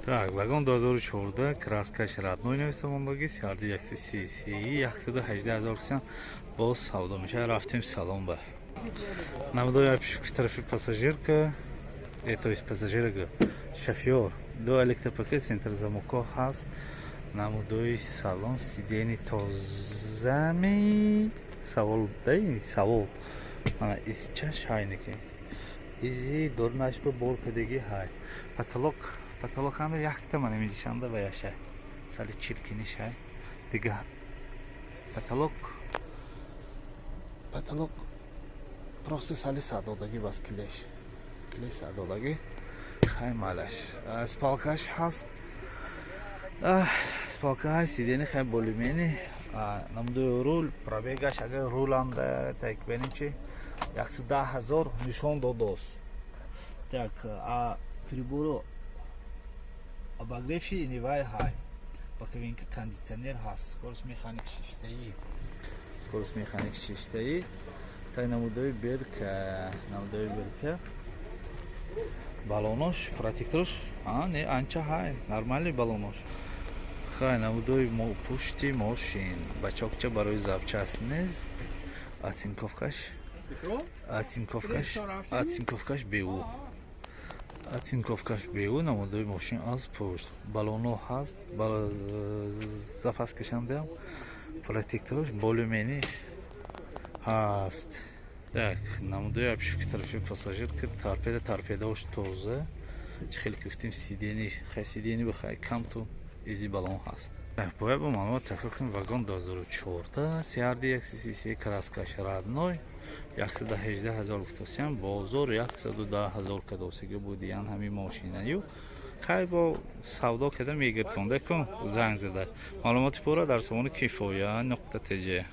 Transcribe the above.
Так, вагон 2014, краскаш родной нависта мондагӣ, CRD 133, 118 ҳазор кисан боз савдо мешавад. Рафтем салон ба. Намудои тарафи пассажирка, то есть пассажира, шофёр, ду электропакет, центр замокҳо ҳаст. Намудои салон, сиденье тозами, савол дай савол. Мана изчаш ҳайнеки. Изи дорнаш ба бор кадеги ҳай. Потолок, потолок анда якта мана мижишанда ва яша. Сали чиркиниш ҳай. Дига потолок, потолок просто сали садодагӣ, бас клеш. Клеш садодагӣ. Хай, малаш. Спалкаш ҳаст. Спалка ҳай, сиденье хай более-менее. Намудои рул, пробегаш агар руланда так бинем чи 110 ҳазор нишон додост. Так, а прибору обогреви нивай ҳай. Боковинка, кондитсионер ҳаст. Скорость механик шиштаӣ. Скорость механик шиштаӣ. Тай намудои берка, намудои берка. Балонош, протекторош, а, не, анча ҳай, нормальный балонош. Хай, намудои пушти мошин. Бачокча барои запчасть нест. Оцинковкаш. Оцинковкаш, оцинковкаш беу. Оцинковкаш беу, намудои мошин аз пушт. Балоно ҳаст, запас кашандаам. Протекторош более-менее ҳаст. Так, намудои обшивки тарафи пассажир ки торпеда, торпедаош тоза. Чӣ хеле гуфтем, сиденье, хай, сиденье бихай камту изи балон ҳаст. Бояд бо маълумот такрор кунем: вагон 2014, CRD 133, краскаш родной, 118 ҳазор гуфтосиям, бозор 110 ҳазор кадосига будиян ҳамин мошинаю. Хай, бо савдо када мегиртонда кун занг зада. Маълумоти пурра дар сомони кифоя.тж.